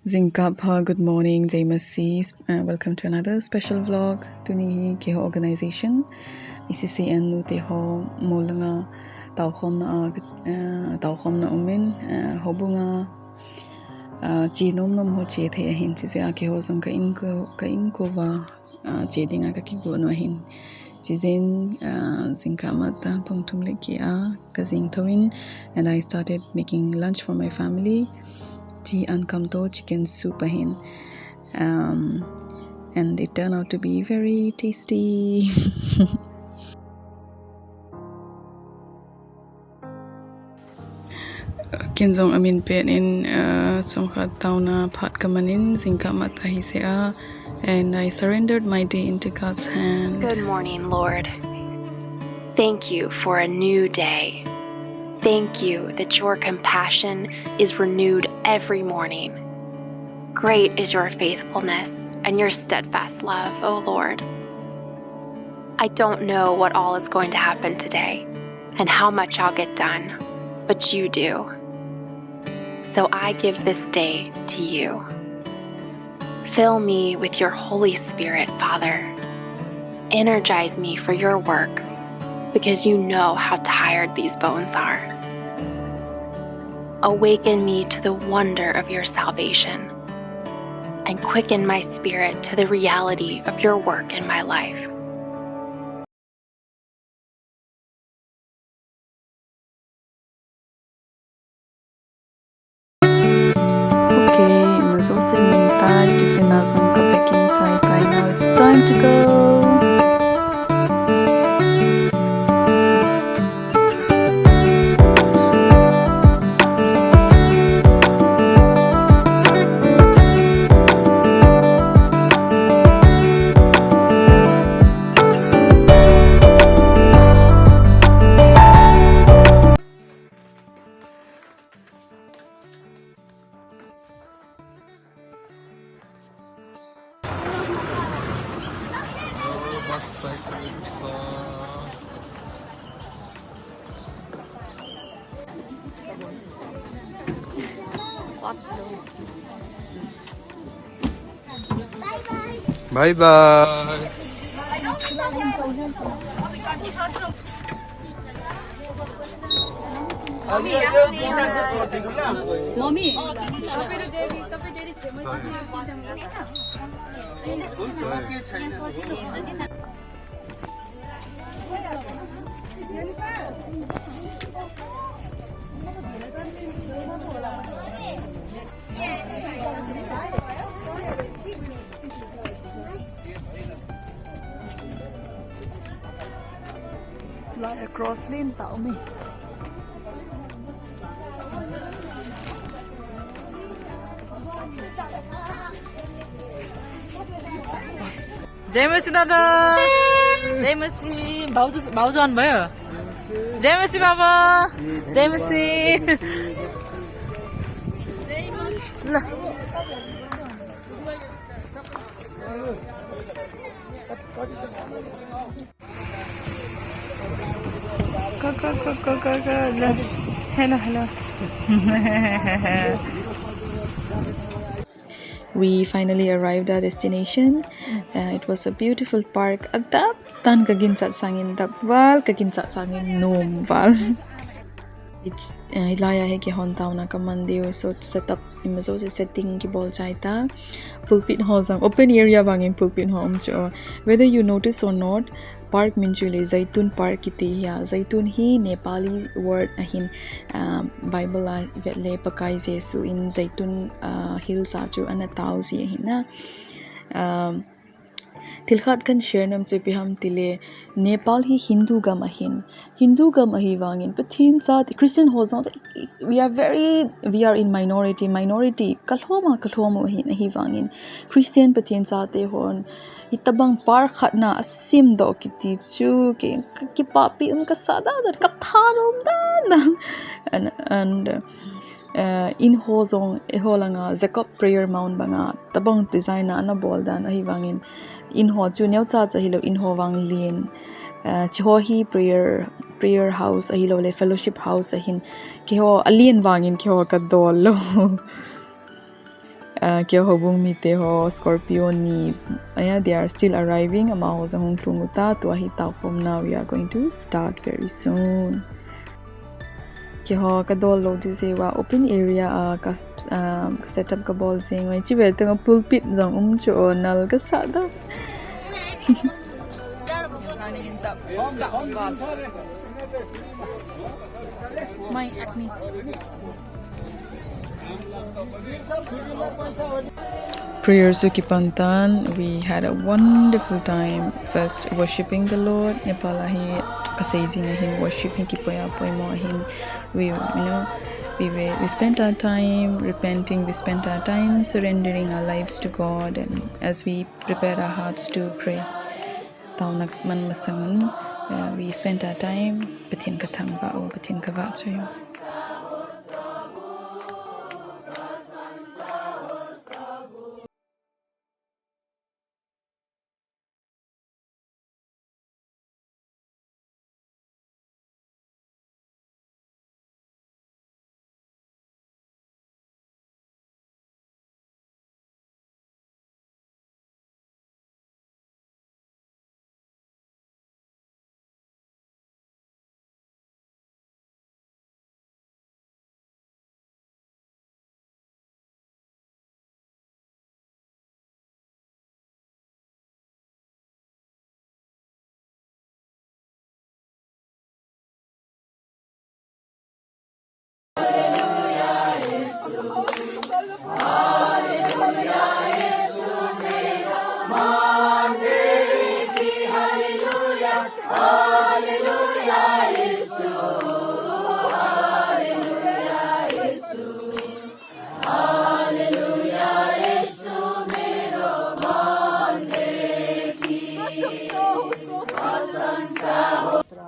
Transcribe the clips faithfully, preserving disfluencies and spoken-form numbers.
Jingkah pha, good morning, Jai Masih. Uh, welcome to another special vlog. Tuni hi keiho organization, E C C N nute ho, Molanga taokhomna a, uh, taokhomna umin, uh, houbunga, uh, che nom nom ho che thei ahin, chujeh a keiho jong ka inko, ka inko va, uh, che dinga ka kigo nom ahin. Chujeh in, uh, jingkah matah pung thum le keh a ka jeng thou in, and I started making lunch for my family. Chi an kamto chicken soup ahin. Um, and it turned out to be very tasty. Ken jong amin pen in, uh, chomkhat taona phat ka man in, jingkah matah hi seh a, and I surrendered my day into God's hand. Good morning, Lord. Thank you for a new day. Thank you that your compassion is renewed every morning. Great is your faithfulness and your steadfast love, O Lord. I don't know what all is going to happen today and how much I'll get done, but you do. So I give this day to you. Fill me with your Holy Spirit, Father. Energize me for your work, because you know how tired these bones are. Awaken me to the wonder of your salvation and quicken my spirit to the reality of your work in my life. Okay, ima jouse min tai, tiffin a jong ka packing chai tai. Now it's time to go. Bye bye. Mommy. Tulai cross len tah ume. Jai Masih dada. Jai Masih. Bau tu, bau jon bau. Jai Masih baba. Jai Masih. Lah. Go, go, go, go, go, go. Hello, hello. We finally arrived at destination. Uh, it was a beautiful park. Adap tan ka ginchat sangin dap val, ka ginchat sangin nom val. Hilai a hi keihon taona ka man diu, so setup ima jouse setting kibol chai ta. Pulpit ho jong open area vangin pulpit ho um chu. Whether you notice or not, park min chu le Zaitun Park kiti hi a. Zaitun hi Nepali word ahin, ah, Bible a vet le Pakai Jesu in Zaitun, ah, hills a chu ana tao ji ahin na. Ah, Thil khat kan share nom chu ipi ham tile, Nepal hi Hindu gam ahin. Hindu gam ahi vangin, Pathen chate, Christian ho jong te, we are very, we are in minority, minority, ka lhom a, ka lhom u ahin, ahi vangin. Christian Pathen chate hon, hitabang park khat na a sem doh kiti chu, ki, ka, kipapi um ka sa dan dan, ka thanom dan dan. And, and, uh, Eh, in ho jong, eiho langa Jacob Prayer Mount banga tabang design a ana bol dan ahi vangin, in ho chu neocha cha hilou, in ho vang lien. Eh, chi ho hi prayer, prayer house ahilou le fellowship house ahin, keiho a lien vangin keiho ka dol lou. Uh, keiho houbung mite ho Scorpio ni, uh, yeah, they are still arriving. Amaho jong hung lhung u ta, tua hi taokhomna, we are going to start very soon. Keiho kadol lou jeh uva open area a ka, uh, setup kabol jeng uve. Chibai teng a pulpit jong um chu o, nal kasa da. My acne. Prayer chu kipan tan, we had a wonderful time first worshiping the Lord. Nepal a hi kasei jing ahin, worship hi kipoi a poimo ahin. We, you know, we were, we spent our time repenting, we spent our time surrendering our lives to God, and as we prepare our hearts to pray. Taona man masang un, uh, we spent our time, Pathen kathangvah u, Pathen kavahchoi u.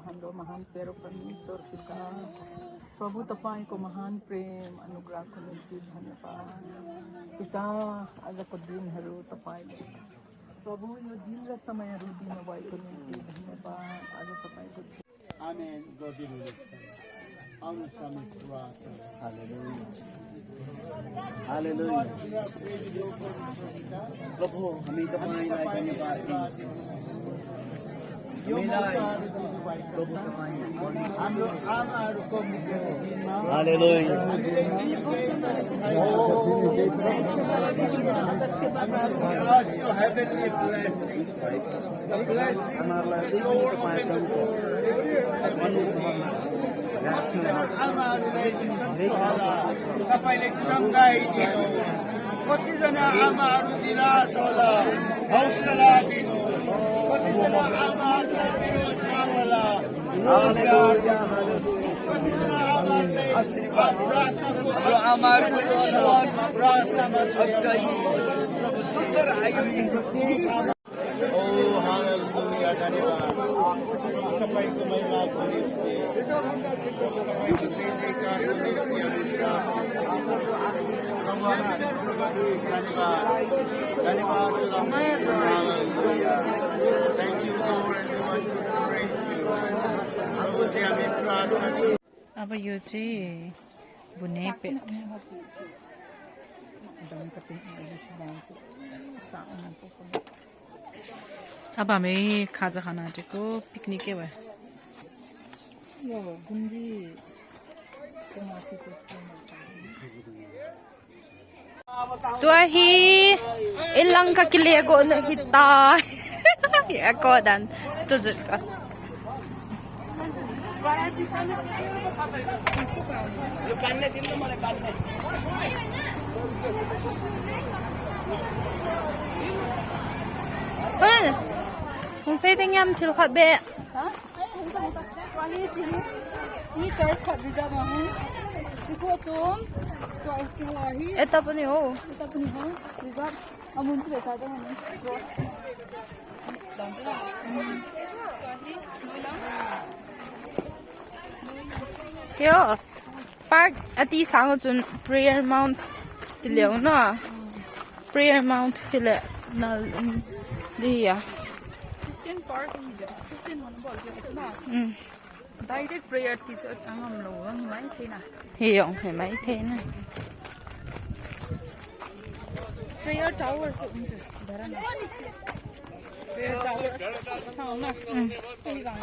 हम लोग महान प्यारो परमेश्वर पिता, प्रभु तपाईंको महान प्रेम अनुग्रहको निम्ति धन्यवाद। पिता, आजको दिनहरू तपाईंले, प्रभु, यो दिन र समयहरू दिनुभएको निम्ति धन्यवाद। आज तपाईंको Amen. God be with you. आउनु स्वामी, सेवा आसन। हालेलुया। हालेलुया। प्रभु, हामी तपाईंलाई धन्यवाद दिन्छौँ। यो मौकाहरू दिनुभएको छ। हाम्रो आमाहरूको मृत्युको दिनमा हालेलुया। हामीलाई यो heavenly blessing, the blessing of the Lord open the door. आमाहरूलाई निसन्चो होला, तपाईंले चंगाई दिनु, कतिजना आमाहरू निराश होला, हौसला दिनु, कतिजना आमाहरूलाई विरोधमा होला, रोजगार दिनु, कतिजना आमाहरूलाई आशीर्वाद प्रार्थनाको यो आमाहरूको जीवनमा प्रार्थनामा अझै सुन्दर आयु दिनु। Oh, hallelujah, धन्यवाद। तपाईंको महिमाको निम्ति, तपाईंको जय जयकारको निम्ति हामी भगवान, धन्यवाद, धन्यवाद चढाउँछौँ। Hallelujah। Thank you, Lord, and we want to praise you। प्रभु जी, हामी प्रार्थना Aba yo chi bu ne pe. Dam ka pe, sa na ko ko. Aba me khaja khana te ko picnic ke ba. Yo, gundi. Tua hi ilang ka kile go na hita. Hi ako dan. Tu jut ka. Hey, hung sei ding yam thil khat be. Ha? Ni church khat reserve ahi. Tuko tum. Tua tua hi. Eta pani ho. Eta pani ho. Reserve. Amun tu beta ta mani. Kio. Park ati sang chun prayer mount ti leo na. Prayer mount hile na dia. Christian park ni dia. Christian mon bol dia na. Mm. Direct prayer ti chu angam lo, ang mai thei na. Hi ong, hi mai thei na. Prayer tower chu um chu. Dara na. Prayer tower sa na. Ei vang.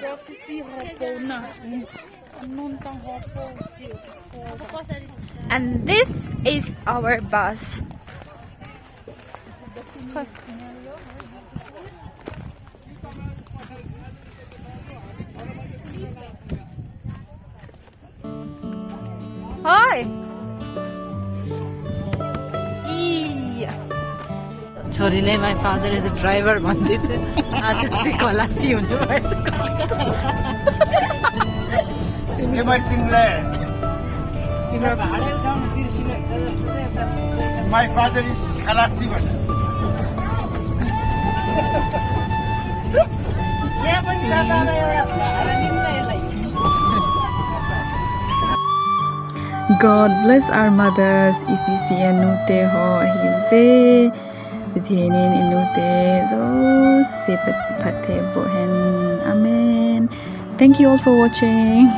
Prophecy ho po na. Anon tang ho po chi. And this is our bus. Hi. छोरीले, my father is a driver भन्दै थियो। आज चाहिँ खलासी हुनुभयो। तिमीले तिमीलाई तिम्रो भाडा उठाउन बिर्सिनु हुन्छ जस्तो चाहिँ यता My father is खलासी भन्नु। यहाँ पनि छ दादा, एउटा भाडा लिउँ न यसलाई। God bless our mothers, E C C N nute ho ahi ve. Pathen in i nute jouse phat, phatthei boh hen. Amen. Thank you all for watching.